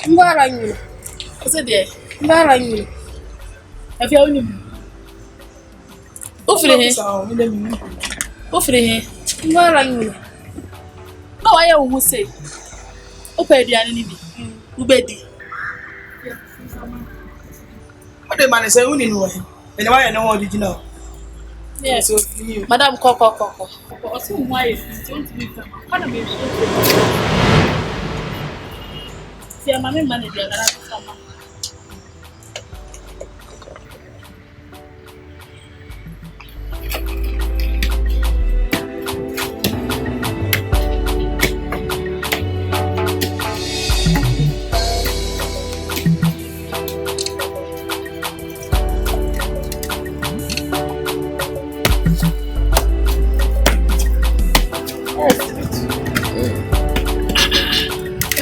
Mbara nyina. Ɔsɛ deɛ. Mbara nyina. Afia wonim. Wofiri he? Wofiri he? Mbara nyina. Na wayɛ wo ho sei. Wopɛ aduane no bi. Wobɛdi. Wode ma ne sɛ woni no wɔ he? Ɛnɛ wayɛ ne ho ɔde gyina hɔ. Yes. Madam kɔ kɔ kɔ kɔ. Ɔsɛ wo ho ayɛ fi nti wontumi mfa ma. Kɔ na mehwɛ. Ti ama me mma no aduane na mefa ma.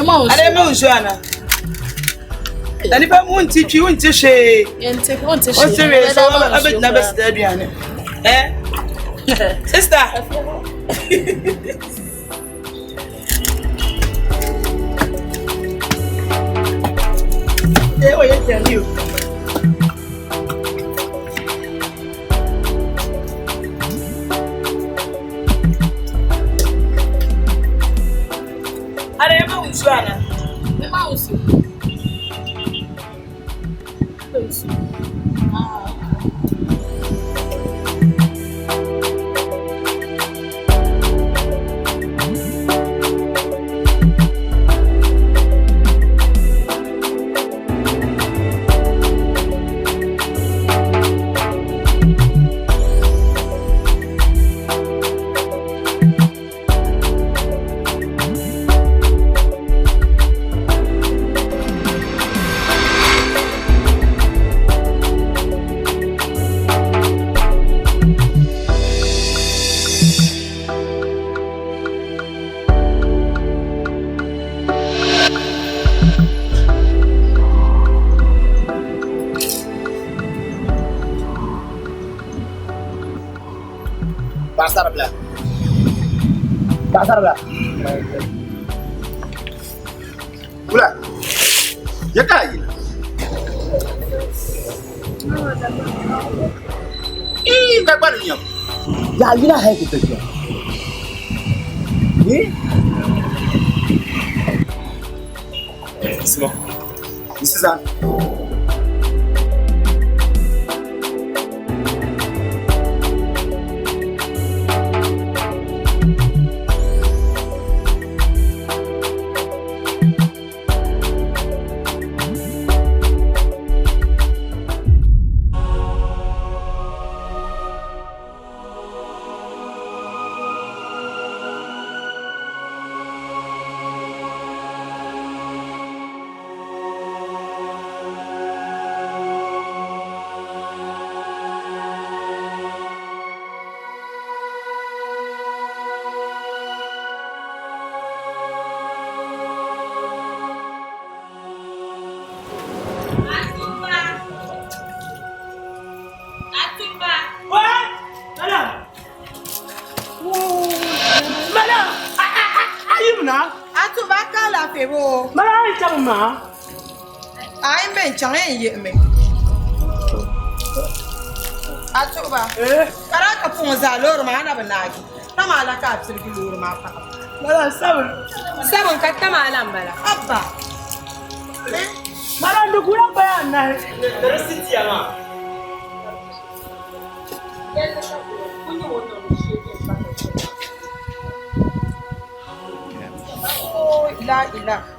Adɛ me nsuo ana? Na nipa mu nti twi wonti hwee. Yɛnte wonte hwee. Wonti hwee so abɛgyina bɛsita aduane. Eh? Sister. Eh, wɔyɛ aduane o. Adɛ yɛma wo nsuo ana? Mema wo nsuo. Nsuo. Ah. Paɣasaribila paɣasaribila wula ya ka a yina ii ka gba ni nyam yaa yina hali ti ti kpɛ Isma. Isizan. A yi bɛ n-chaŋ yɛn yihimi a tuɣiba ka daa ka puŋɔ zaa loori maa na bi naagi tama la ka a pirigi loori maa paɣaba sabin ka tama la m-bala abba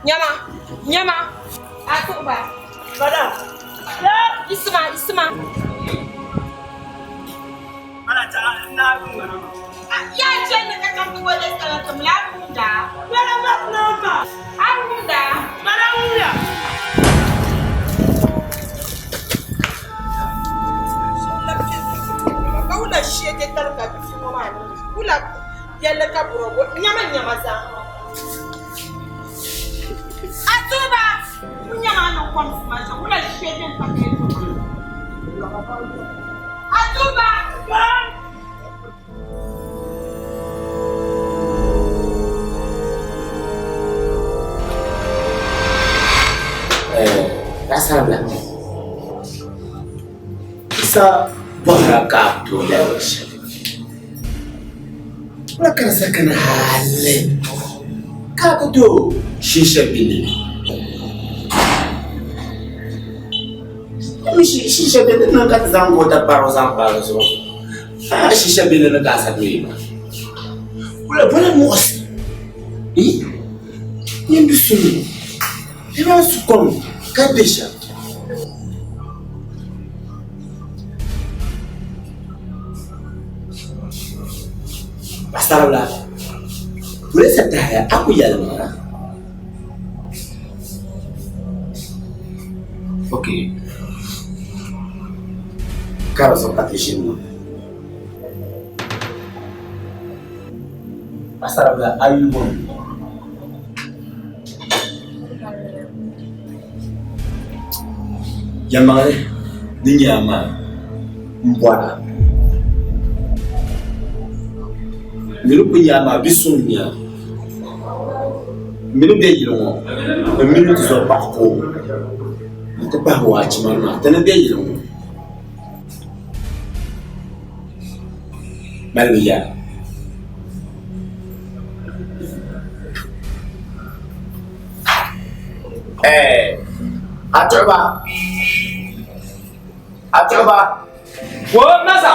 Nyama, nyama, a tuɣiba. Madam. Isima, isima. Ala ta na ŋmana ma. Ya ce ni ka kam wale salatum la wumda. Madam ma na ma. A wumda. Madam wuya. Ka wula shege tar ka bi ŋɔ maa ni. Wula yɛlli ka bɔrɔbɔ nyama nyama zaa. A tuɣiba. Nyama ni kom sima shɛm. Wula shege n pa ka yi A tuɣiba. Pasarabila Isa bɔhira ka a tooi lɛbigi shɛli. Wula ka di sa kana hali ka a ku tooi shisha bini? Mi shisha bini niŋ ka ti zaŋ goota pari o zaŋ pa di zuɣu. A shisha bini ni ka a sa tooi maa. Wula bɔla muɣisi? Nyin bi sumi. Bɛ maa su kom ka be shɛm. Paɣisaribila, polinsi tahiya a ku yɛli ma? Ok, ka di zuɣu ka ti ʒini ŋɔ. Paɣisaribila, a yuli bɔni? Yɛlimaŋli di nyɛla maa n bɔra niriba kuli nyɛla maa bi suŋ n nyɛla mini bɛ yili ŋɔ n mini ti zɔri paɣa ko n ti pahi waachi mani maa ti ni bɛ yili ŋɔ mali bi yɛra. A tuɣiba a tuɣiba Wo maza.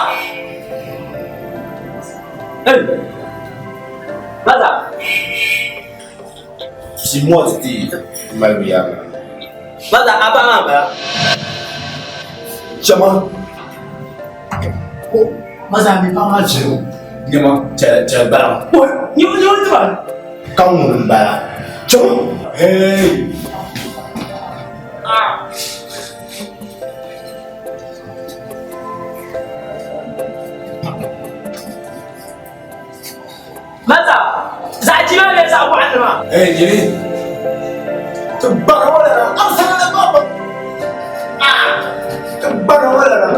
Hey. Maza. Ti mo ti mali bi yɛra. Maza a ba maa bala. Chama. Ko maza mi pa maa jiro. Nyama chɛ chɛ bala. Wo ni ni wo ti ba. Ka ŋuni n bala. Chama. Hey. Ah. Maza. Zaɣ jima bee zaɣ waɣinli maa? Hey, nyini. Ti bara wala na. Am sana na ba. Ah. Ti bara wala na.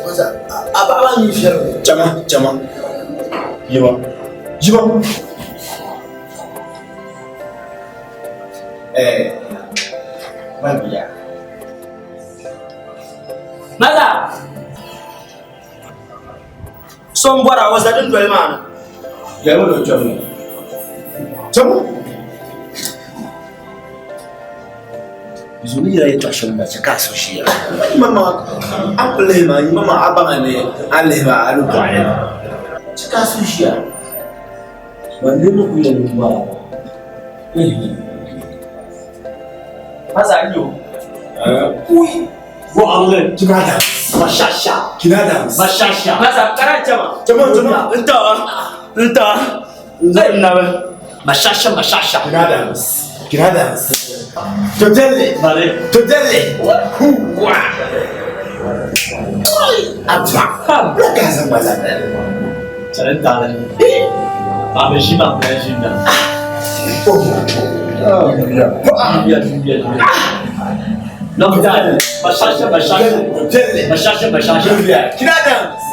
Maza, a ba ba ni shɛli. Chama, chama. Yiba. Yiba. Eh. Mabiya. Maza. So n bɔra o za dundoli maa ni. Yɛlimi ni o kpɛm na. Chɛbu. Zuli yɛla yɛltɔɣa shɛli maa chɛ ka a so ʒiya. Mama, a ku lihi ma, mama a baŋa ni a lihi ma a ni bɔɣili. Chɛ ka a so ʒiya. Ban niriba ku yɛli n bɔra. Maza n yo. Kui. Bɔɣili. Kina Adams. Mashasha. Kina Adams. Mashasha. Maza kara chɛma. Chɛma chɛma. N tɔ. N tɔ. N zali nabi. Mashasha mashasha. Kina Adams. Kina Adams. Totally. Bale. Totally. Huwa. Atwa. Laka zama zama. Chɛli tali. Paɣaba ʒi maa kuli ʒi na. Long time. Mashasha mashasha. Totally. Mashasha mashasha. Kina Adams.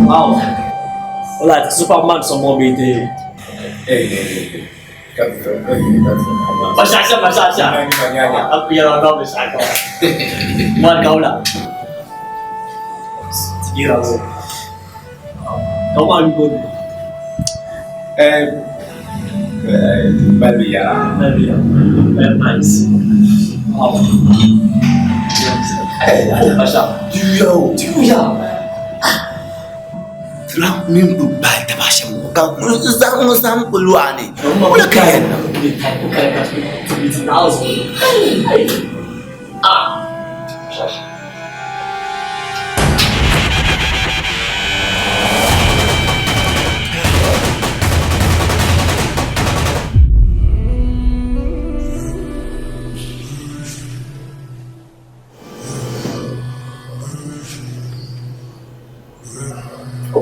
Wow. Wala Superman some more bete. Hey, hey, hey. Mashasha mashasha. Aku yang nak mashasha. Wan kau lah. Kira wo. Kau mau ikut? Eh, Balia. Maybe. Very nice. Wow. Masha. Yo. Tuya. Trump mini o bahi taba shɛm ŋɔ ka zaŋ ŋɔ zaŋ o lɔɣu ni o ka yɛn niŋ.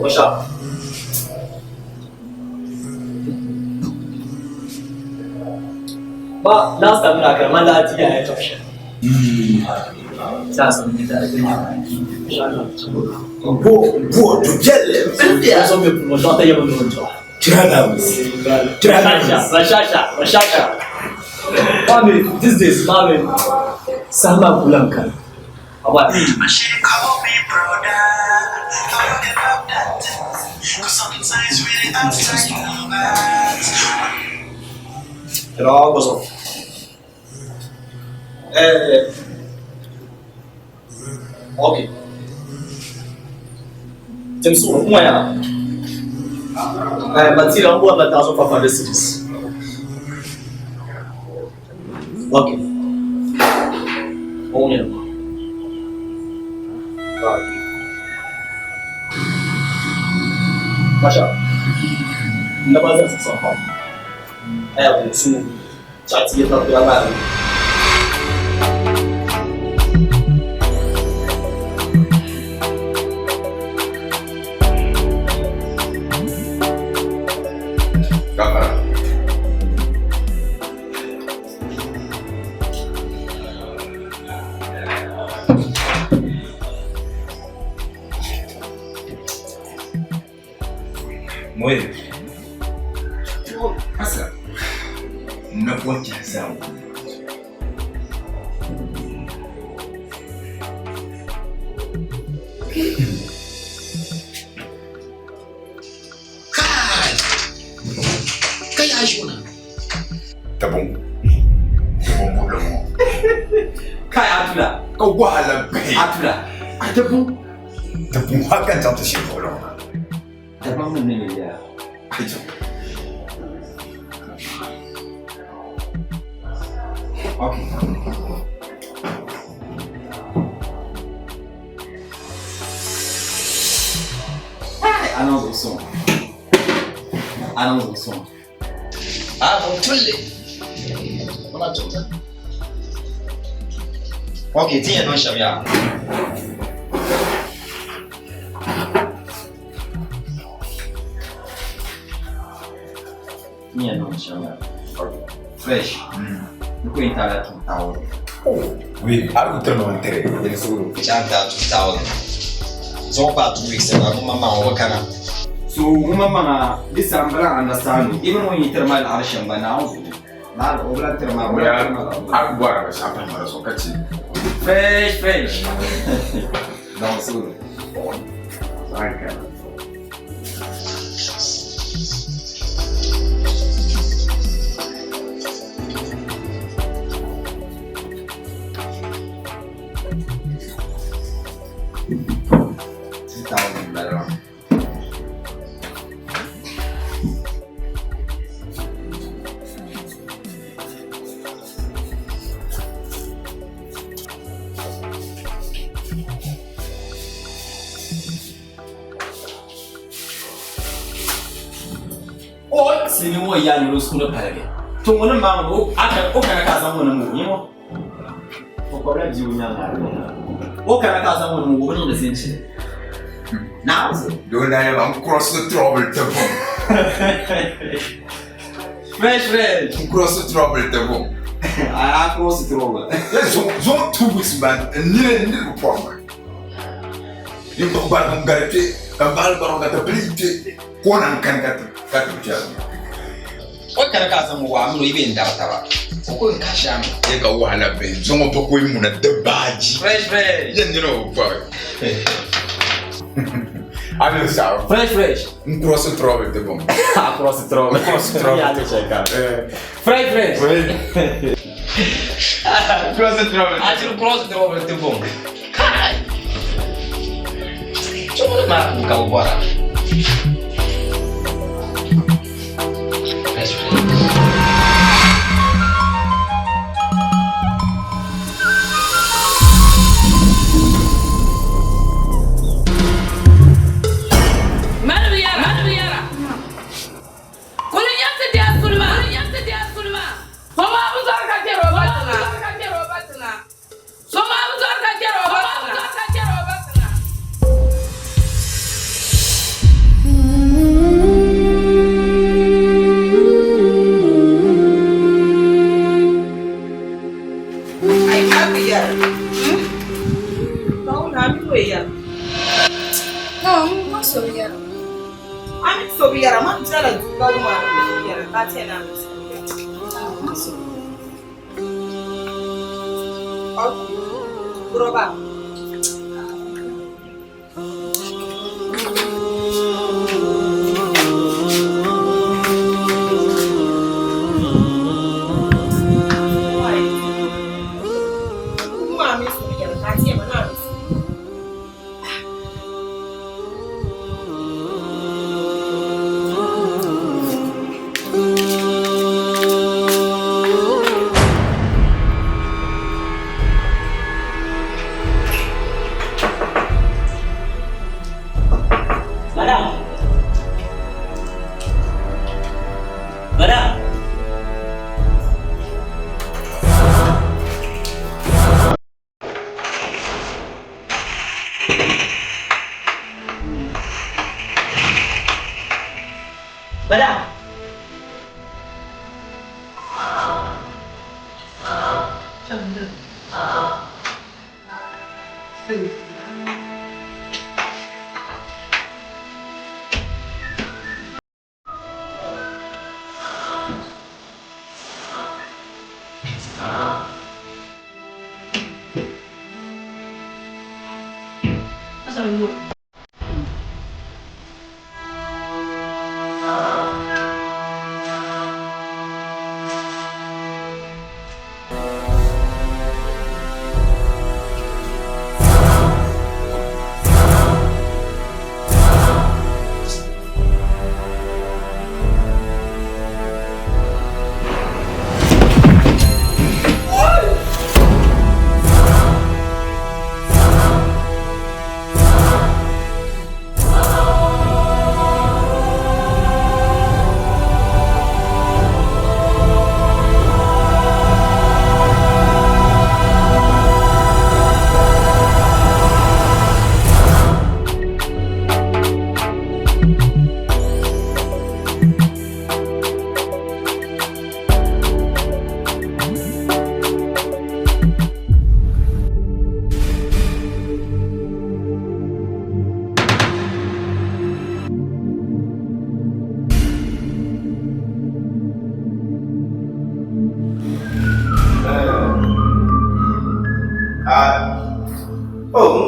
Masha. Ba last time na karama la ti ya ya chopsha. Sasa ni ta ti ma. Bo bo to jelle mbia. So me promotion ta yebo no jo. Kina Adams. Kina Adams. Mashasha, mashasha. Mami, these days, mami, sama bulan kan. Aba. Hello, bozo. Eh. Okay. James, mo ya. Eh, material mo ba 1500 cedis. Okay. Oh, yeah. Right. Masha. Na ba zan sa ha. Eh, bu su chati ya ta ba. Gafara. Moye. Asa. Na wacha zangu. Kai! Kai ashuna. Tabon. Tabon problem. Kai Atula. Ka wahala bai. Atula. Tabon. Tabon hakan ta ta shi problem. Tabon mun ne ya. Ai to. Okay. Allons au son. Allons au son. Ah bon tulle. Wala tulla. Ok, tiens, non, Shamia. Tiens, non, Shamia. Fresh. Nous pouvons aller à 2000. Oui, alors tu as intérêt. Il est sûr. Chanta 2000. Zo pa 2 weeks ba kuma ma wa kana. So kuma ma this ambra understand even when you tell my arshan ba na. Lala, o bi lahi tiri ma, o bi lahi tiri ma la. A ku bɔri binshɛɣu pahi ma di zuɣu ka che. Fresh, fresh. Zaŋ suuri. $2,000 bala maa. O sini ŋɔ yaa nyɛla o suhu ni paligi. To ŋuni m-maa ŋɔ o o kana ka a zaŋ ŋuni m-ŋɔ nyɛ ŋɔ. O kpabila bia o nyaaŋa. O kana ka a zaŋ ŋuni m-ŋɔ o bi niŋdi zinchili. Naawuni. Doo n daa yɛli ma n cross the trouble ti bom. Fresh fresh. N cross the trouble ti bom. A cross the trouble. Zuŋɔ 2 weeks m-bala n nini n nini bi pɔri ma. Ninvuɣ gbarigu n-gari kpe ka m baɣili gbarigu ka ti pili yi kpe ka o na n-kani ka ti ka ti kpɛri. O kana ka a zaŋ o waa mini o yi bee n-dari taba o ko n-kashi a mi. Ye ka wahala bihi zuŋɔ bakɔi muna di baaji. Fresh fresh. Ye nini o bi pɔri. A mi saɣim. Fresh fresh. N cross trouble ti bom. A cross trouble. N cross trouble. Ya ti chɛ ka. Fresh fresh. Cross trouble. A chiri cross trouble ti bom. Kai! Chuɣu maa ka bi bɔra. Fresh fresh. Mali bi yɛra. Mali bi yɛra. Kuli nyɛ ti deei suli maa. Kuli nyɛ ti deei suli maa. So maa bi zɔri ka chɛri o ba tiŋa. Ka chɛri o ba tiŋa. So maa bi zɔri ka chɛri o ba tiŋa. Ka chɛri o ba tiŋa. Ai a bi yɛra. Ka o na a mi o yɛra. No, ma so bi yɛra. A mi so bi yɛra man biɛla duu ka wum a mi yɛra ka a tɛna a mi so bi yɛra. Ma so bi yɛra. Okay. Roba. Wum a mi so bi yɛra ka a tɛ ma na a mi so bi yɛra. Madam. Madam. Madam.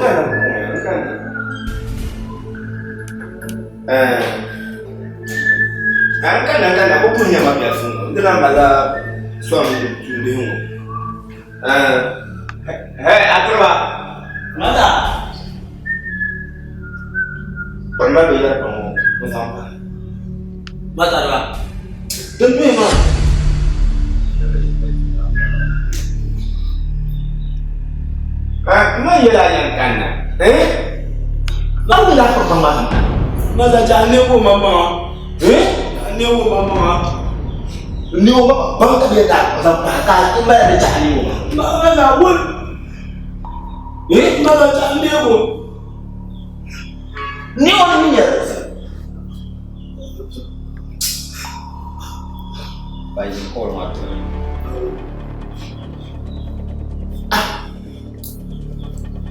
N kana n kana. Eh. N kana n kana ko pun nyɛma biɛlifu ŋɔ. N di lahi malila sɔŋ tuumbihi ŋɔ. Eh. Hey, Aturba. Mata. Kpani ma bɛ yɛri pa ŋɔ n zaŋ pa. Mata ba. Din duhi maa. Ma yɛla yan kanna. Eh? Ma wula ka ba ma. Ma za ja ne wo mama. Eh? Ne wo mama. Ne wo mama ban ka bɛ da zaŋ pa ka n bala di jahi ne wo. Ma ma za wo. Eh? Ma za ja ne wo. Ne wo ni nyɛ. Bayi call maa tuni.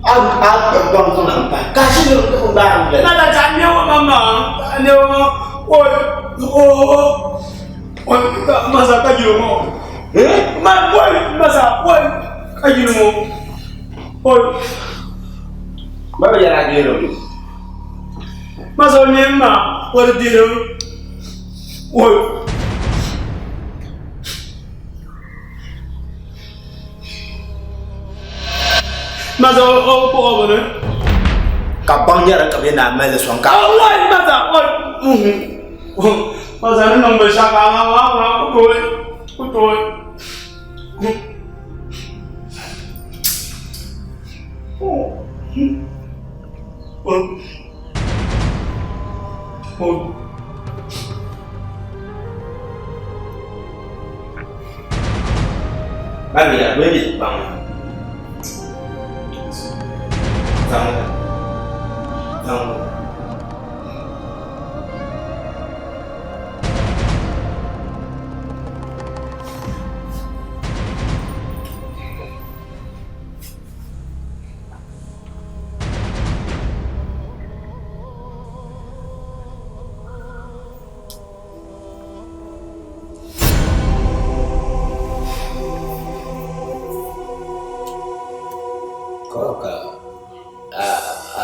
A a gbɔn ko na pa ka shi ne ko ba n bɛ. Ma za ja ne wo mama. Ne wo ma. O o o ma za ka jiro mo. Eh? Ma boy ma za boy ka jiro mo. O Ba bɛ yɛra deero. Ma za ne ma o di diro. O Ma za o ko o ne. Ka baŋ nyɛra ka bɛ na mali sɔŋ ka. Ah wai ma za o. Ma za ni niŋ binshɛɣu ka ma ma ma ku tooi ku tooi. Ba bɛ yɛra bɛ bi baŋ. Zaŋ zaŋ.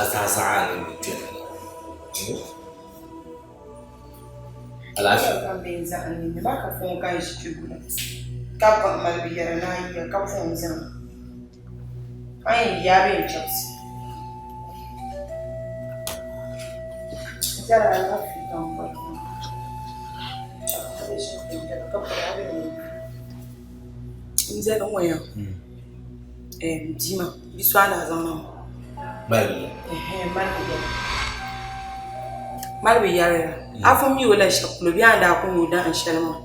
Ka a zaɣa ni bi kpɛna la. Alaafee. Ka bɛ zaɣa ni ba ka fɔŋ ka ʒi kpɛ gula ka kpuɣi mali bi yɛra ni a yiya ka fɔŋ zaŋ a yɛn yaa bee n chɛbisi Jɛra alaafee ka n bɔri n zali ŋɔ ya bia maa bia so a ni daa zaŋ na maa mali bi yɛri ya a pun mi o la shɛli polo bee a ni daa ku mi o dahin shɛli maa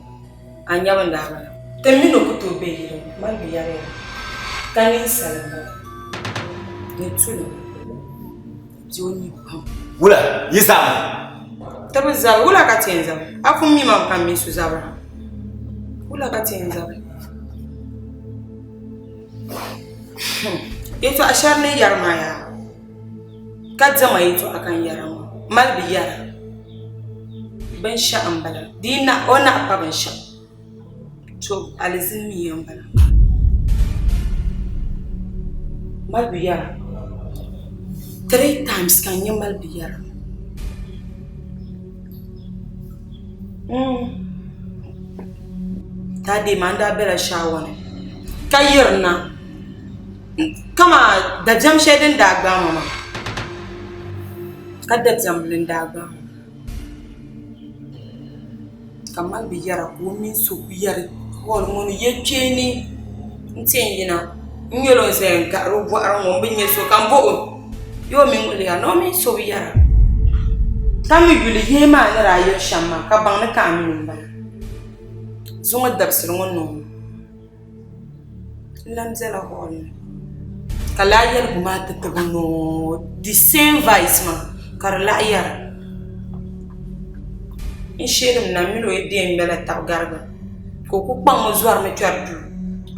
a nya bin daa bala ti mini o ku tooi be yili ŋɔ mali bi yɛri ya ka ninsal m-bala ni tulim bia o ni pam. Wula yi zabiri? Ti bi zabiri wula ka ti yɛn zabiri a pun mi ma ka m mi so zabira wula ka ti yɛn zabiri Yɛltɔɣa shɛli ni yɛri maa yaa ka diɛma yɛltɔɣa ka n yɛra ŋɔ mali bi yɛra binshɛɣu n bala di yi o nahi pa binshɛɣu to alizini mi yɛn bala mali bi yɛra 3 times ka n nyɛ mali bi yɛra That day maa n daa bela shower ni ka yirina kaman dabiɛm shɛli din daa gbaai ma maa ka dabiɛm din daa gbaai ma ka m mali binyɛra ka o mini so ku yɛri hɔɔli ŋɔ ni yɛlkpeeni nti yɛn yina n nyɛla o ni zaya n-gahiri o bɔhiri ŋɔ m bi nya so ka m bɔh o yoo mi ŋun yɛra ni o mini so bi yɛra ka mi yuli yihi maa ni daa yiri shɛm maa ka baŋ ni ka a mini o m-bala zuŋɔ dabisili ŋɔ niŋ n lan bela hɔɔli ni ka lala yɛligu maa ti tibi noo the same vice maa ka di lahi yɛra n sheeni na m mini o yi di yɛn ŋmɛla taba gariga ka o ku kpaŋmi zɔrimi kpɛri duu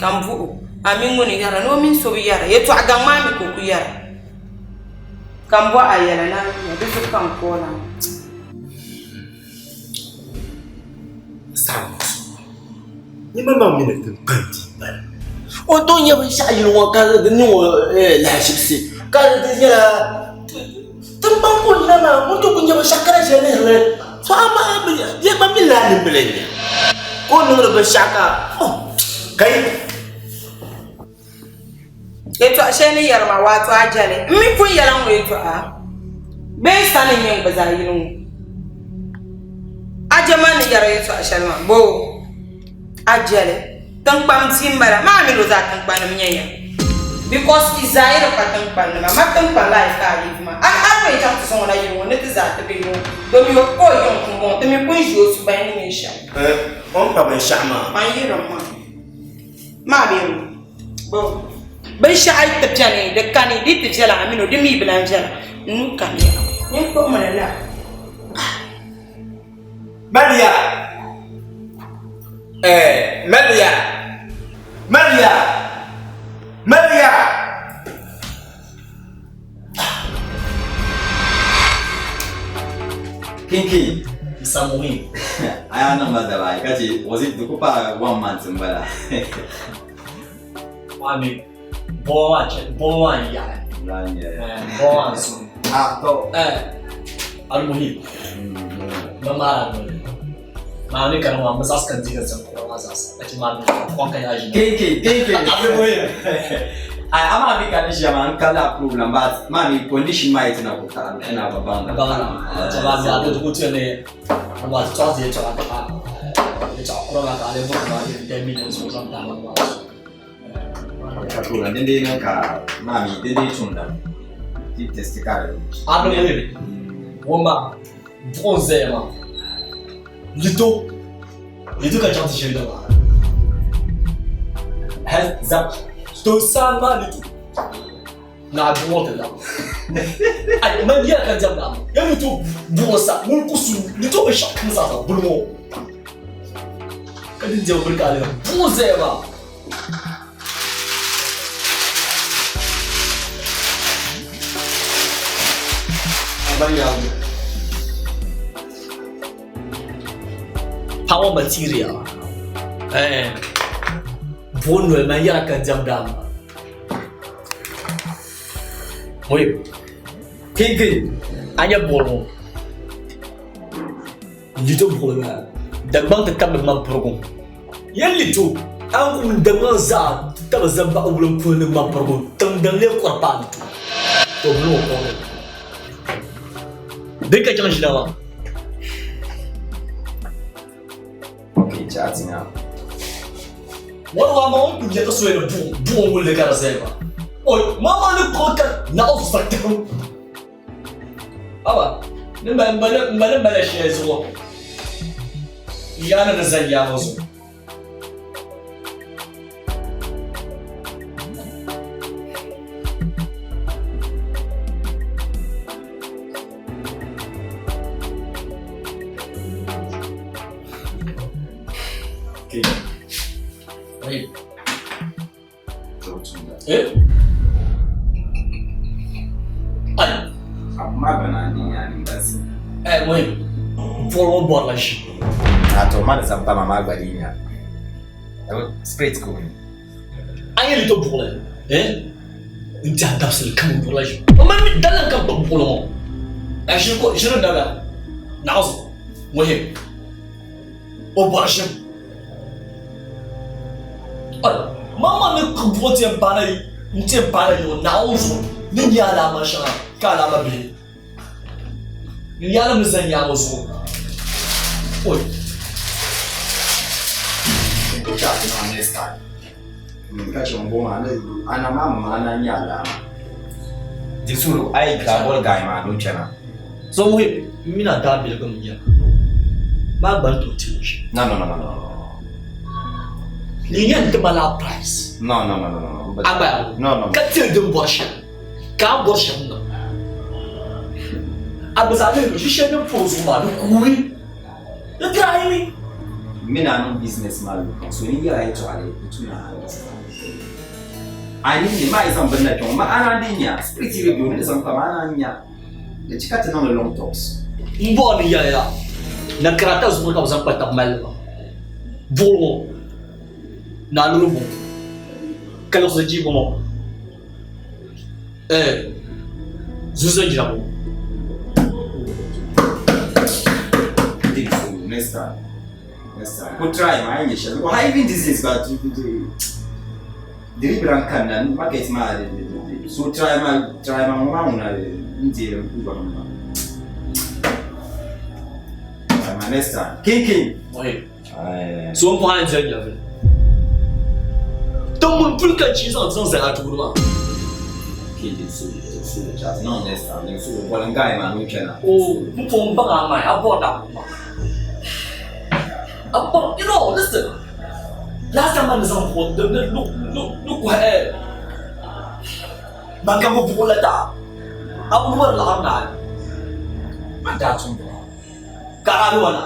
ka m bɔh o a mini ŋuni yɛra ni o mini so bi yɛra yɛltɔɣa gaŋ maa mi ka o ku yɛra ka m bɔh a yɛla ni a yuya di zuɣu ka n koola maa. Nyɛma maa mi ni ti kpaŋ ti bala. O tooi nyɛ binshɛɣu yili ŋɔ ka di niŋ o lahashibisi Ka di nyɛla tiŋkpaŋ ka o yina maa o ni tooi kuli nya binshɛɣu ka lahi ʒiya lihiri li. To amaa bia gba mi lala nimbila n-nyɛ ka o niŋdi binshɛɣu ka kai. Yɛtɔɣ shɛli ni yɛri ma waato a jɛli m mi pun yɛla ŋɔ yɛtɔɣa bee n sani n-nyɛ n gba zaa yini ŋɔ. A je ma ni yɛri yɛtɔɣ shɛli maa boo? A jɛli tiŋkpaŋ bia m-bala maa mini o zaa tiŋkpanim nyɛ ya because yi zaa yi di pa tiŋkpaŋnima ma tiŋkpaŋ la a yi ka a leave maa a a ni yɛn chaŋ ti zaŋ o na yili ŋɔ ni ti zaa ti be ŋɔ domi o ka o yiŋ pumpɔŋɔ ti mi pun ʒi o subahi ni nyɛ shɛm. O ni pa binshɛɣu maa. Man yirim maa. Maa bee ŋɔ bo binshɛɣu yi ti beni di kani di ti viɛla a mini o di mi bi lan viɛla n nuu kani ya. Nyin kpuɣimi li la. Maria! Eh, Maria! Maria! Maria! Kinki. Msamuhi. Aya niŋ ma daba ayi ka che was it di ku paai one month n bala. Mami, bɔɔ maa che bɔɔ maa n yaɣi. Lan nyɛ. Bɔɔ maa n sum. Ah, to. Eh, almuhim. Ma maara noli. Maa ni kana maa mi zaɣisi ka n deegi zaŋ kuɣa maa zaɣisi ka che maa mi kɔŋ ka yaa ʒini. Kinki, kinki. Almuhim. Ai, ama mi ka ni ʒiya maa n ka la problem but maa mi condition maa yi ti na ku taɣi ina ba baŋ la. Baŋ la. Che maa mi a do ku ti ni a ti tɔɣisi yɛltɔɣa ka yɛltɔɣa kura maa ka a lee bɔri maa 10 million so zaŋ tahi ma maa. Ka problem din dee niŋ ka maa mi din dee tumda ti test ka di. Almuhim, wumma buɣim zaya maa. Lito, lito ka chaŋ ti ʒiri maa. Hal zab to saa maa lito naa buɣo ti laɣim. Ai man yɛla ka diɛm naa ya lito buɣo sa ŋun ku su lito binshɛɣu kam zaa sa buli ŋɔ ka din diɛm buli ka a lihi buɣo zaya maa. Power material. Eh. Buɣo noli man yɛla ka diɛm daa maa. Muhim. Kinki, a nyɛ buɣuli ŋɔ. Lito buɣuli maa. Dagbaŋ ti tabili ŋmani purigu. Yɛn lito, a ni ku Dagbaŋ zaa ti tabi zani baɣa wulimpuhili ni ŋmani purigu tiŋ din lee kɔri paai lito. To buli ŋɔ kɔŋ ni. Din ka chaŋ ʒina maa. Okay, chatting now. Wani wa ma ŋun kuli yɛ ka soya ni buɣum buɣum wulli ka di zaya maa. Oi, mama ni kpuɣi ka naɣ zuɣusaa Aba, ni mali mali mali mali shɛli zuɣu yaani ni zani yaa ŋɔ zuɣu. Okay. Wait. Eh? Ai. Amma bana ni yani basi. Eh, wait. Bɔri ŋɔ bɔrila ʒi. A to ma di zaŋ pa ma maa gba di nya. Spirit ko ni. A yɛn ni to buɣili, eh? N ti a dabisili kam bɔrila ʒi. O mali mi daliya ka gbubi buɣili ŋɔ. A ʒiri ko ʒiri daliya. Naɣizu. Muhim. O bɔri ʒim. Mama ni buɣi ti yɛn paana yi n ti yɛn paana yi ŋɔ Naawuni zuɣu ni nyɛ alaama shɛŋa ka alaama bihi n yaali mi zani yaa ŋɔ zuɣu oi. Ka chɛ ŋun bɔŋɔ maa ana maa mi ana nyɛ alaama di suru a yi daa boli gai maa ni o chana. So muhim m mini a daabiligim n-nyɛ maa gba ni tooi ti o ʒim. No no no no no. Ni yɛn ti ma la price. No no no no no. A gba yaa No no. Ka tiri din bɔri shɛm ka a bɔri shɛm niŋ. A bi zaa lihiri ʒi shɛli din pɔri zuɣu maa di kuui. Di try mi. Mini a niŋ business maa luɣi kam so ni yɛla yɛltɔɣali di tu ni a understand. A ni nya maa yi zaŋ bini na kpɛŋɔ ma a naan di nya spirit yi bi be o ni di zaŋ kpa ma a naan nya. Di chɛ ka ti niŋdi long talks. M bɔri ni yɛli ya, na karata zuɣu ka bɛ zaŋ kpa tab mali li maa. Buɣili ŋɔ, Naa Luri ŋɔ, ka liɣisi jiibu ŋɔ, eh. Zuza jira ŋɔ. Next time. Next time. Ko try ma yi nyɛ shɛli. Ko ha even these days ba delivery kan na market ma so try ma try ma ŋɔ maa ŋuna n deeri n ku gba ma. Try ma next time. King king. Ɔye. So n pɔhã n diri nyɛvili. Ti ŋun puli ka chi zaŋ zaŋ zali a tooni maa. Oh, n pɔhim baŋ a maa, a bɔri daa ŋun maa. A bɔri, you know, listen. Last time man ni zaŋ buɣu, ni ni ni kɔhi eh, man ka bi buɣu la daa. A bi bɔri laɣiri naai. Man daa tum buɣu. Ka a ni wana.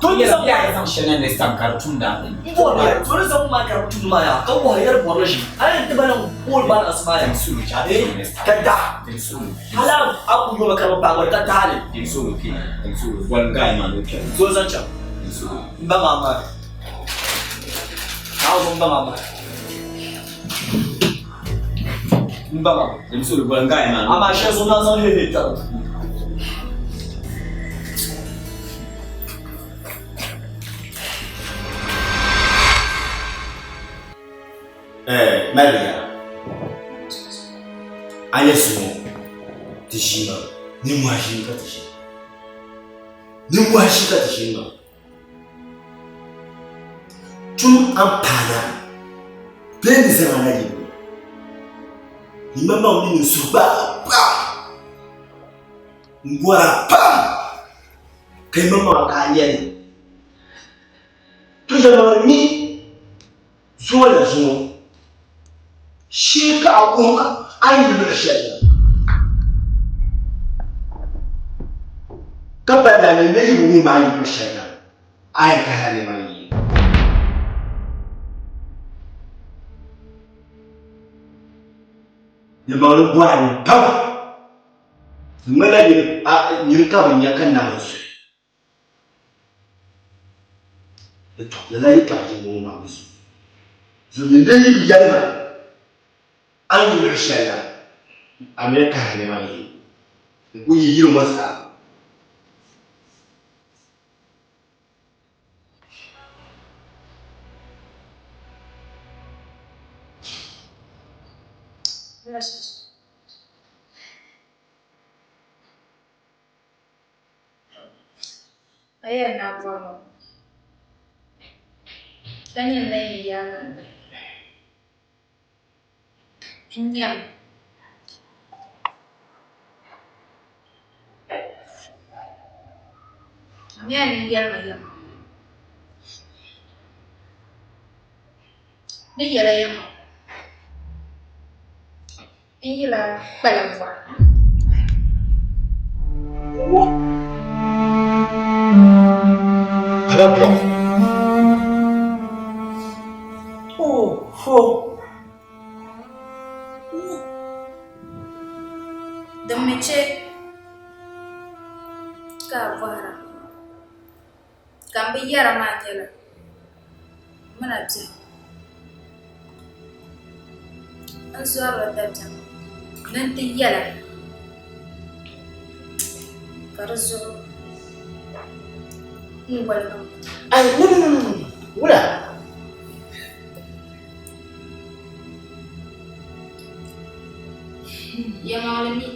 To ni zaŋ ya zaŋ shɛli na next time ka di tum daa. N bɔri ya, to ni zaŋ maa ka di tum maa ya, ka wɔhi yɛri bɔri ʒi. A yɛn ti ba na bool ba na sima ya. Ka da. Hala a ku yoma ka bi paagi ka taali. Zo zaŋ chaŋ. N ba maa maa. Naa zo n ba maa maa. N ba maa. Amaa shɛli zuɣu naa zaŋ hehe tari. Eh, Maria, a nyɛ zuŋɔ ti ʒii maa nimmohi ʒii ka ti ʒii nimmohi ʒii ka ti ʒii maa tum an paana bee ni zaŋ a na yibu nimaŋmaŋ mini n suhu gbaai pam n bɔra pam ka yimaŋmaŋ ka a nyɛli to yɛlimaŋli mi zuŋɔ la zuŋɔ shee ka a wuhi ma a ni yi luɣi shɛli na ka pali la ni n yi bi wuhi ma a ni yi luɣi shɛli na a yɛn kahila nɛma n yi. Yɛlimaŋli bɔra ni pam di ŋmanila nyini ka bi nya ka naai zuɣu. Tɔ lala yi ka bɛ ŋɔ maa zuɣu. Zuɣu ni yi bi yɛli ma a ni yi luɣ shɛli la, a mi ni kahi nɛma ni yi n ku yi yili ŋɔ zaa. A yɛli ni a bɔri ma ka nyɛ n lahi yi yaaŋa n nyami. A mi a ni yɛli ma yɛm ni yɛla yɛm N yila kpala bɔɣu. Kpala bɔɣu. Oho! Din mi chɛ ka a bɔhira ka m bi yɛra maa nyɛla m ni na biɛhigu. N zɔrila dabiɛm ni n ti yɛla ka di zuɣu n woligi m Ai, no, no, no, no, no. Wula? Yɛlimaŋli mi,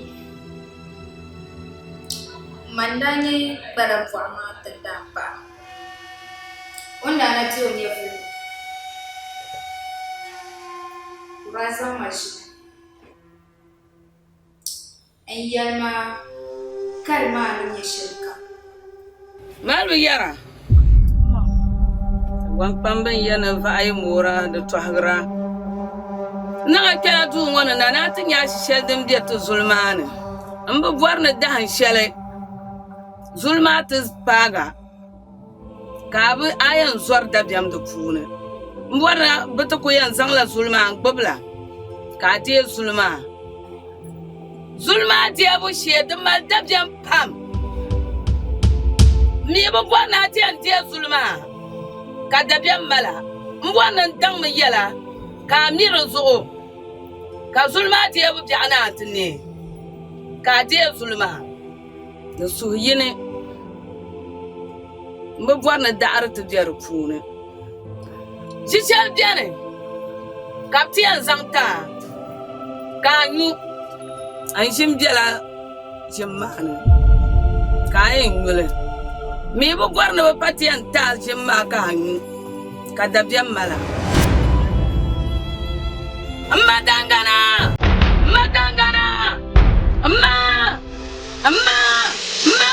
man daa nyɛ kpala bɔɣu maa tindaan paɣa. O ni daa na be o nyɛvili ni, o daa zaŋ ma ʒili n-yɛli ma kali maa ni nyɛ shɛlikam. Mali bi yɛra, Gbankpamba n-yɛli ni vaɣi moora di tɔhigira. Niŋ a kpɛla duu ŋɔ ni na ni a ti nya ashi shɛli din be ti zuli maa ni. M bi bɔri ni dahin shɛli zuli maa ti paag a ka a bi a yɛn zɔri dabiɛm di puuni. M bɔri ni bɛ ti ku yɛn zaŋla zuli maa n-gbibi la ka a deei zuli maa. Zuli maa deebu shee di mali dabiɛm pam. M mi bi bɔri ni a ti yɛn deei zuli maa ka dabiɛm mal a. M bɔri ni n daŋmi yɛl a ka a mi di zuɣu ka zuli maa deebu biɛɣu ni a ti neei. Ka a deei zuli maa ni suhu yini. M bi bɔri ni daɣiri ti be di puuni. Ʒi shɛli beni ka bɛ ti yɛn zaŋ ti a ka a nyu, a ni ʒini bela ʒim maa ni ka a yɛn nyu li. M mi bi bɔri ni bɛ pa ti yɛn ti a ʒim maa ka a nyu ka dabiɛm mali a. M ma Dangana! M ma Dangana! M ma! M ma! M ma!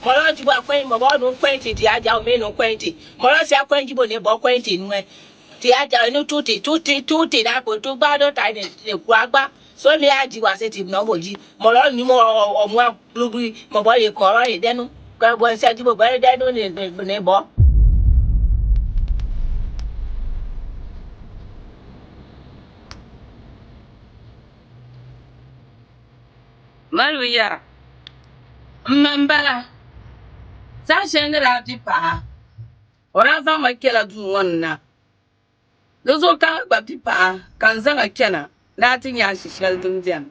Mɔlɔ ti bɔ akɔin mɔ bɔ nu kɔin ti ti aja mi nu kɔin ti mɔlɔ si akɔin ti bo ne bɔ kɔin ti nue ti aja nu tu ti tu ti tu ti da ko tu gba do ta ne ne ku agba so mi aji wa se ti nɔ bo ji mɔlɔ nu mɔ ɔ mɔ gblugbui mɔ bɔ ye kɔrɔ ye dɛnu kɔ bɔ nsɛ ti bo bɔ ye dɛnu ne ne bɔ. Mali bi yɛra, M ma m-bala, saha shɛli ni daa vi paɣa, o daa zaŋ ma kpɛla duu ŋɔ ni na. Di zuɣu ka a gba vi paɣa ka n zaŋ a kpɛna ni a ti nya ashi shɛli din beni.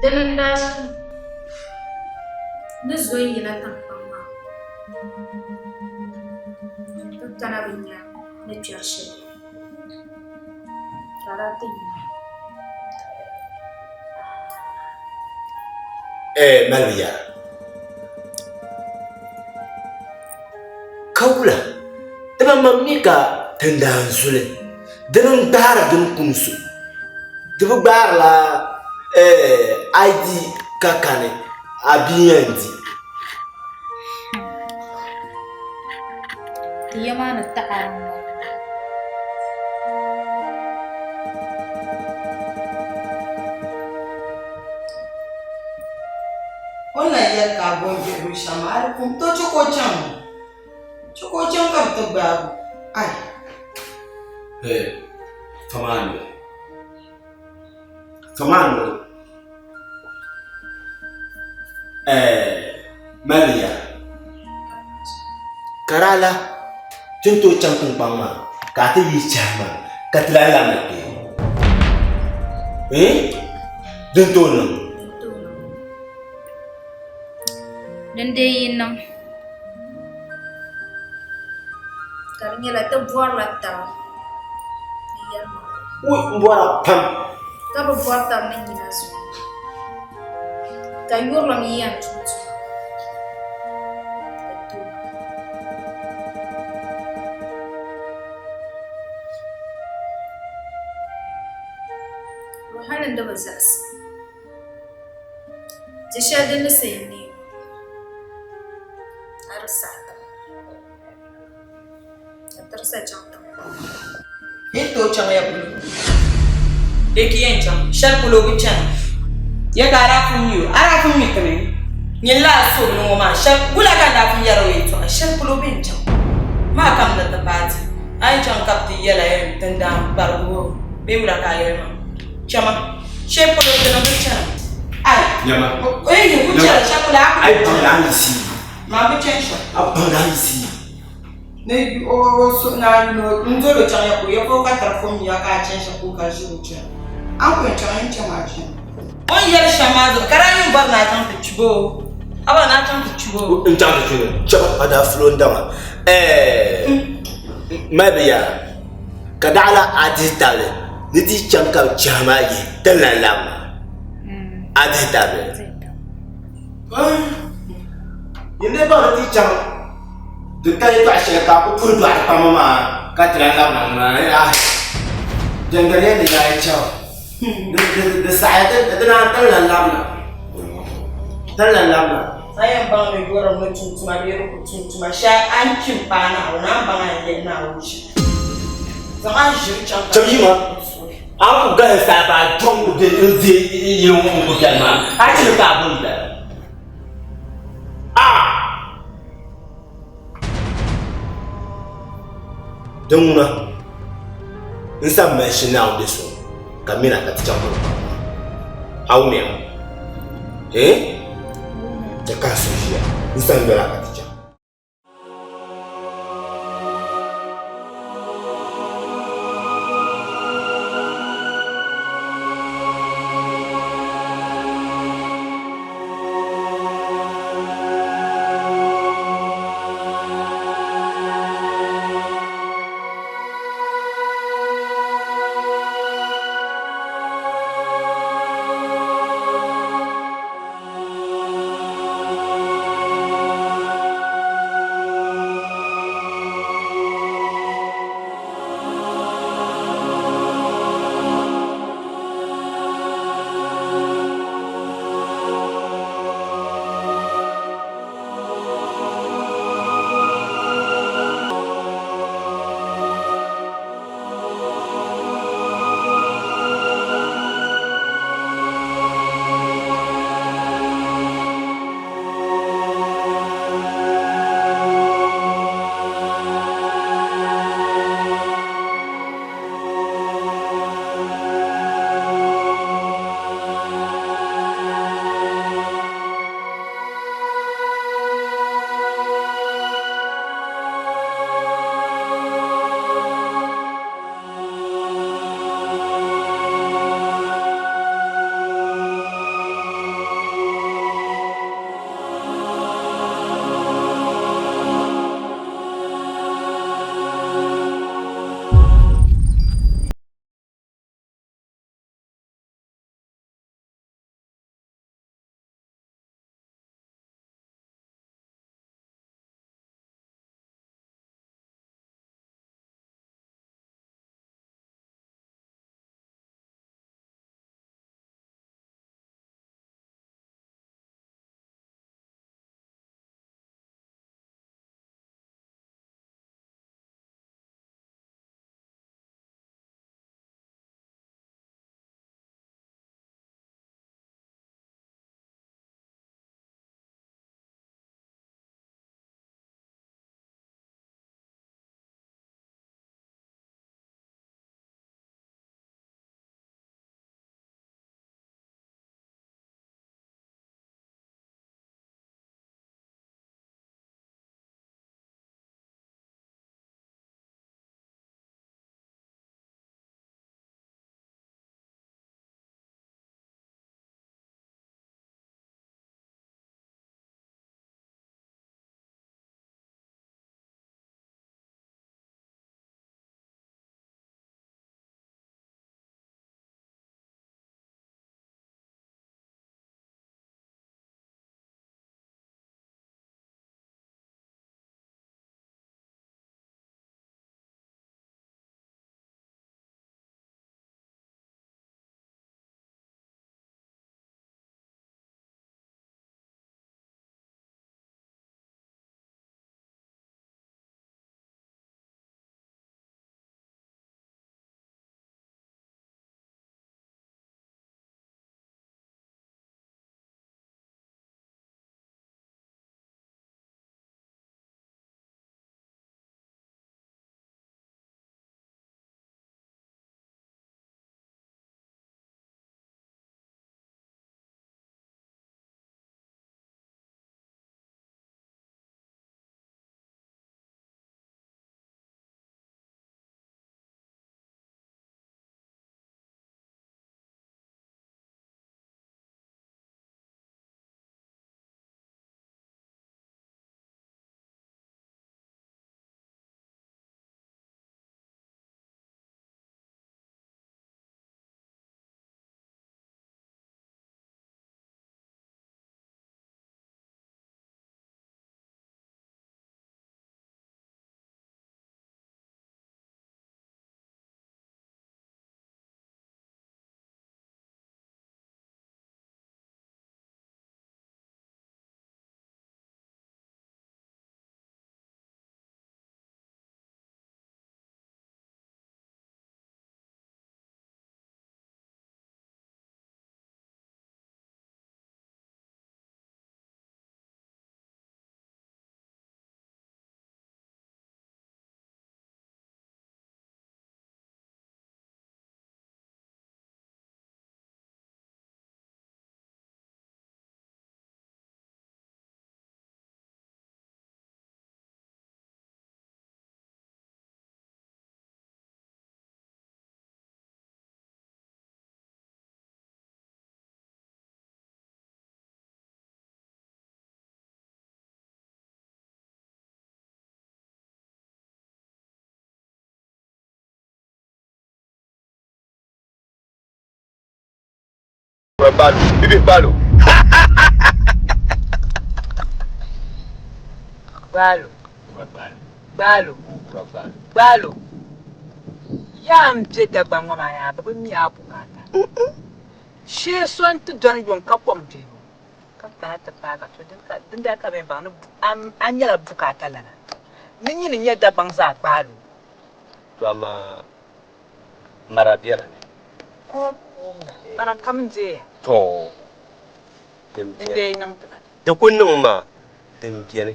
Dini n-daa su ni zo n-yina tiŋkpaŋ maa ka kana bɛ nya ni kpɛri shɛli ka daa ti yina. Maliya ka wula ti ba mam mi ka tindaan zuli dini n-gbaari din kuni so di bi gbaarila ID ka kani a bia yɛn di. Ti ya maa ni taɣi a ni ŋɔ. O ni lahi yɛli ka a bo n-vihi binshɛɣu maa, a di kum to chɛ ka o chaŋ. Chɛ ka o chaŋ ka bɛ ti gbaag o. Ai! Hey, fama noli. Fama noli. Eh, Maria. Karala, ti ni tooi chaŋ tiŋkpaŋ maa ka a ti yi chahi maa ka ti lahi labina kpe. Eh? Din tooi niŋ. Din dee yi niŋ ka di nyɛla ti bɔrila taba ni yɛlimaŋli. Ui, m bɔra pam. Ka bi bɔri taba ni nyina zuɣu ka yurilim yi yɛn tum tuma di tooi niŋ. Hali n di bi zaɣisi. Ti shɛli din ni sayi neei ŋɔ, a di saɣi ti ma, ka tirisa chaŋ tiŋkpaŋ maa. Yi ni tooi chaŋ ya polo? Bee ka yɛn chaŋ shɛli polo bi chana? Ya ka a daa pun mi o? A daa pun mi ti mi? Nyini lala sobili ŋɔ maa shɛli wula ka n daa pun yɛri o yɛltɔɣa shɛli polo bɛ n chaŋ maa kam ni ti paai ti a ni chaŋ ka bɛ ti yɛla yɛn tindaan kparigu bee wula ka a yɛli maa? Chama shɛli polo ti ni bi chana. Ai. Nyama. Ei ni ku chana shɛli polo a ku. Ai baŋ la yi si. Maa bi chani shɛm. A baŋ la yi si. Ni o o so na no n dolo chaŋ ya polo ya polo ka tari fom ya ka a chani shɛli polo ka ʒiri o chana. A ni ku yɛn chaŋ yɛn chama a chana. O ni yɛli shɛm maa zuɣu ka daa yuun bɔri ni a chaŋ ti chibi o. A bɔri ni a chaŋ ti chibi o. N chaŋ ti chibi o. Chama a daa fulo n dama. Ɛɛ mali bi yara. Ka daɣila a dihi tabili ni ti chaŋ ka bɛ chahi maa yihi ti ni lahi labi maa, a dihi tabili. Yin dii baŋ ni ti chaŋ ti ka yɛtɔɣ shɛli ka a ku puhi dɔɣiri kpamba maa ka ti lahi labina ŋuna, ahi, jɛŋgari yɛn ni yaai chaŋ. Di saɣiya ti naan ti ni lan labina. Ti ni lan labina. A yɛn baŋ ni yɔrim ni tum tuma bee di ku tum tuma shɛli a ni kpi m-paai Naawuni, a ni baŋ a ni yɛli Naawuni shɛm. Zaŋ a ni ʒiri chaŋ ka Cham yima, a ni ku gahi saha ka a jɔŋ n-deei yili ŋɔ n-ku biɛli maa, a chɛ ka a bo n-dali. Ah! Din ŋuna, n sa mali shili Naawuni be so ka m mina ka ti chaŋ mɔri kpaŋ maa. A wumya? Eh? Chɛ ka n suhu ʒiya. N sa n-yɔla ka ti chaŋ. Ba Balo, bibihi Balo. Balo. Balo. Balo. Yaa m-be Dagbaŋ ŋɔ maa yaa bɛ bi mi a bukaata. Shee so n-ti dɔni yuŋ ka kom be ka kana ti paai ka to dindali ka bɛ yɛn baŋ ni a nyɛla bukaata lana. Ni nyini n-nyɛ Dagbaŋ zaa gbaali o. To amaa mara bela ni. Kom mara kam n-deeya. To din N deei niŋ ti ba. Di ku niŋ maa din beni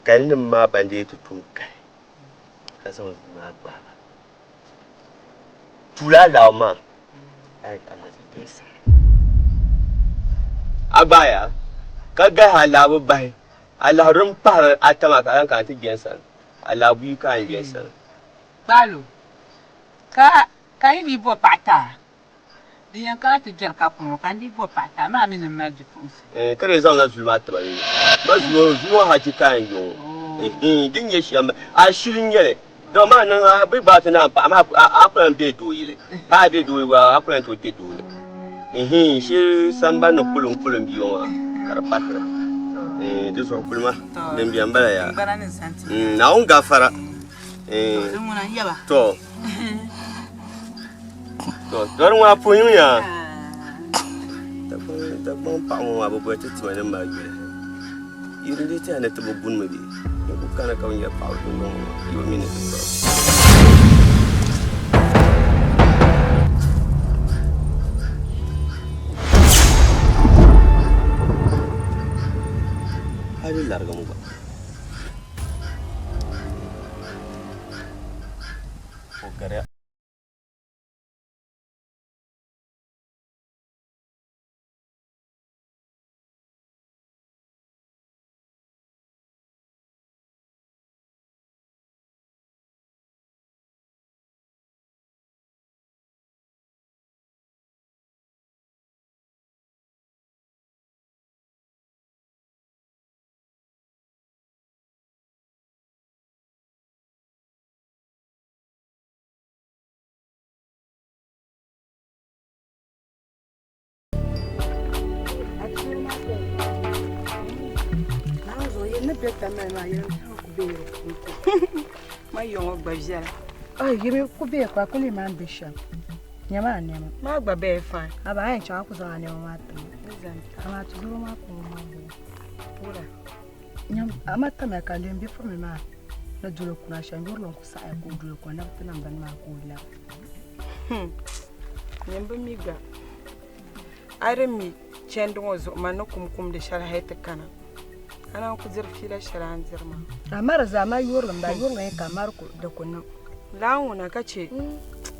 ka nim maa ban deei ti tum kahi ka zaŋ zuu maa gbaai ba. Tuuli alawo maa a yi kana ti doli sani. A gbaaya ka gahi alawo bahi alaho din pahiri ata maa ka a lahi kana ti je n sani. Alawo buyi ka a ni je n sani. Gbaalo, ka ka yi dii bo paɣa ti a? Di yɛn kana ti gbɛri ka kuni o ka n dii bo paɣa ti a maa mi ni mali bipuɣinsi. Ka di zaŋla zuli maa tiba ni ma zuli ŋɔ zuli ŋɔ hachi ka n yo ŋɔ din nyɛ shɛm a shili n nyɛli dama maa niŋ a bi gbaai ti naan paɣa maa a ku lan be doo yili paɣa be doo yili a ku lan tooi kpe doo ni shili sambani ni kulim kulim bia ŋɔ ka di patira di zuɣu kulima din beni bala yaa Naawuni gafara to To, dɔri ŋɔ a puhi ya. Dagbaŋ paɣa ŋɔ maa bi boli ti tima ni mali yuli. Yuri di tiɛha ni ti bi guni mi bee? N ku kana ka bi nyɛ paɣaba dundɔŋ ŋɔ maa, yi bi mi ni ti tɔri. Hali larigim gba. O gariya. Yi ku be ka kuli maa be shɛm nyɛma a nɛma maa gba bɛɛ fine a ba a yɛn chaŋ a ku zaŋ a nɛma maa ti ma amaa ti doro maa kɔŋ maa bɔŋɔ A ma tamya ka lem bipuɣimbila maa ni doli kuna shɛm yurili n-ku saɣiya ka o doli kuna na bi ti niŋ bini maa ka o labi. Nyin bi mi gba. A yi di mi chandi ŋɔ zuɣu man ni kum kumdi shɛli hali ti kana. A naan ku diri fiila shɛli a ni diri maa. A ma di zaa ma yurili m-bala, yurili n-nyɛ ka a ma di ku niŋ. Lala ŋuna ka che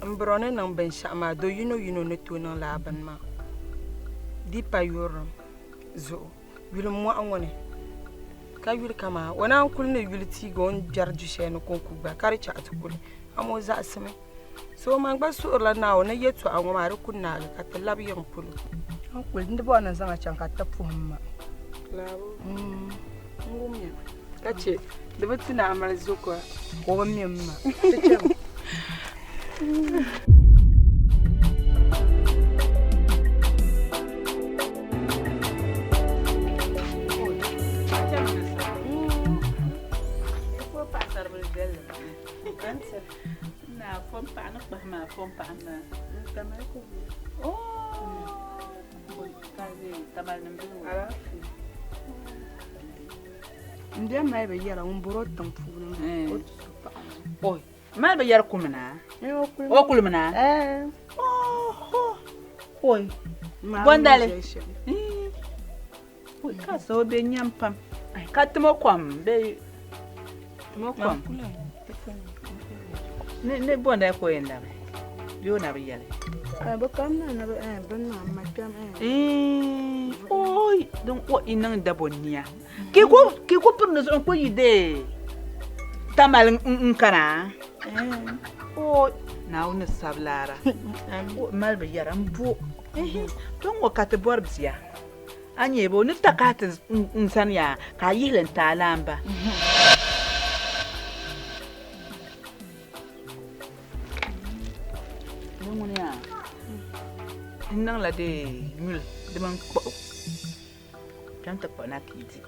m birɔ ni niŋ binshɛɣu maa do yinoyino ni tooi niŋ lala bini maa. Di pa yurilim zuɣu. Yuli mɔɣu ŋɔ ni ka yuli kaman o naan kuli ni yuli tiigi o ni gbɛri du shɛli ni kɔŋko gba ka di chaɣ ti kuli amaa o zaɣisimi. So man gba suhirila Naawuni ni yɛtɔɣa ŋɔ maa di ku naagi ka ti labi yiŋ polo. N kuli n di bɔri ni n zaŋ a chaŋ ka ti puhim ma. Laabu n wumya ka che di bi tu ni a mali zokora. Ka o bi mi m ma. Ti chami. N bɛ mali bi yɛra ŋun bɔri o tiŋ puuni o ti su paɣa Mali bi yɛri kumina o kulimina bondali ka so bɛ nyam pam ka timo kom bɛ timo kom ni bondali ka o yɛn labi bɛ o na bi yɛli bi kam na ni bi niŋ ma kpɛm oi din o i niŋ dabo nia Ki ku piri ni zuɣu n-ku yi deei Tamale n-kana? O Naawuni ni sabi laara o mali bi yɛra m-bo to ŋ-ŋɔ ka ti bɔri bia. A nya bɛ o ni takahi ti n sani yaa ka a yihi li n-ti a laamba. Ni ŋuni yaa? N niŋla di nyuli di mini kpuɣu kpɛm ti kpuɣi na ka yi di.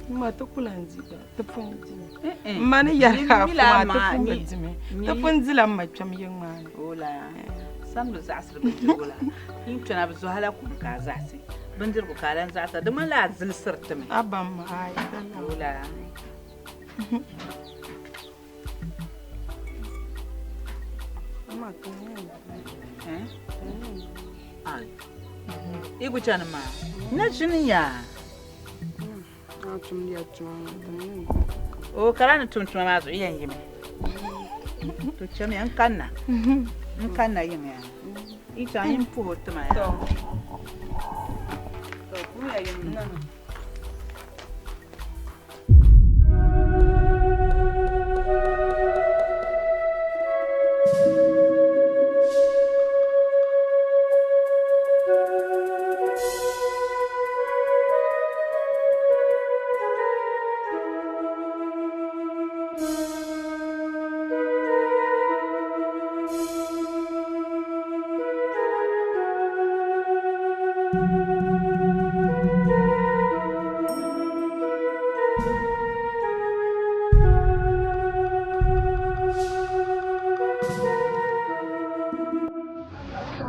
M ma ti ku lahi di gba, ti pun dimi. M ma ni yɛli ka a fu maa ti pun bi dimi. Ti pun dila m ma kpɛm yiŋ maa ni. Ola, samdi zaɣisiri bindirigu la. Yi kpɛna bi zɔhila kum ka a zaɣisi bindirigu ka a lan zaɣisira. Di ŋmanila a zilisiri ti mi. Aba m ma, aai, lala. Ola. Yi ku chani maa, na ʒini ya. O ka ni tum tuma maa zuɣu yɛn yimi. To chamiya n kanna. N kanna yiŋ ya. Yi chaŋ yin puhi o tima ya. To puhiya yiŋ na.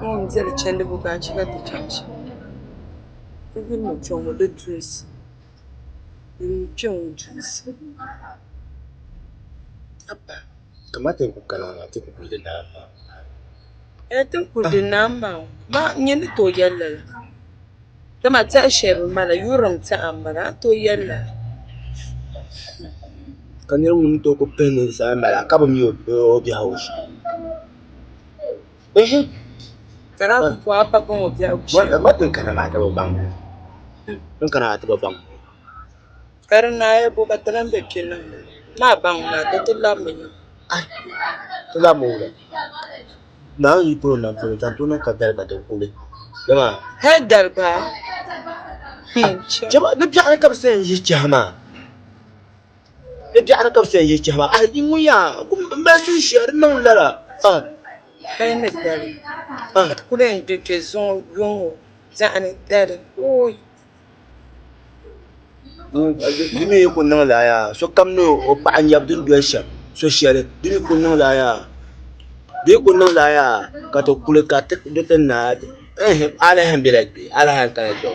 Ŋun diri chandibu ka a chɛ ka ti chaŋ shɛm. Ti yulimi kpe ŋɔ di dunsi. Yulimi kpe ŋɔ dunsi. Kamani ti ku kana ŋɔ ti ku kuli di naai maa. Ee ti kuli di naai maa ma nyɛ ni tooi yɛli lala. Dama tɛha shɛli bi mali yurilim tɛha m-bala a ni tooi yɛli lala. Ka nira ŋun ni tooi ku pili ni zaa m-bala ka bi mi o biɛhigu shee. Ka daa ku puhi a pa baŋ o biɛhigu shee. Ma ti kana maa ti bi baŋ. Ti kana maa ti bi baŋ. Ka di naai bo ka ti lan be kpe niŋdi maa baŋ maa di ti labimi yiŋ. Ti labimi wula? Naawuni yi polo nam polo zaŋ ti o niŋ ka daliga di kuli. Dama. Hali daliga? Chama di biɛɣuni ka bɛ sa yɛn yihi chɛhi maa. Di biɛɣuni ka bɛ sa yɛn yihi chɛhi maa. Ayi ŋun yaa mali suhushɛli di niŋ lala. Hali ni dali ka ti kuli yɛn gbe kpe zuŋɔ yuŋ ŋɔ biɛɣuni dali ooi. Di mi yi ku niŋ lala yaa sokam ni o paɣa nyɛbu di ni doli shɛm so shɛli di mi ku niŋ lala yaa di yi ku niŋ lala yaa ka ti kuli ka di ti naai a lahi bela kpe a lahi kana kpe ŋɔ.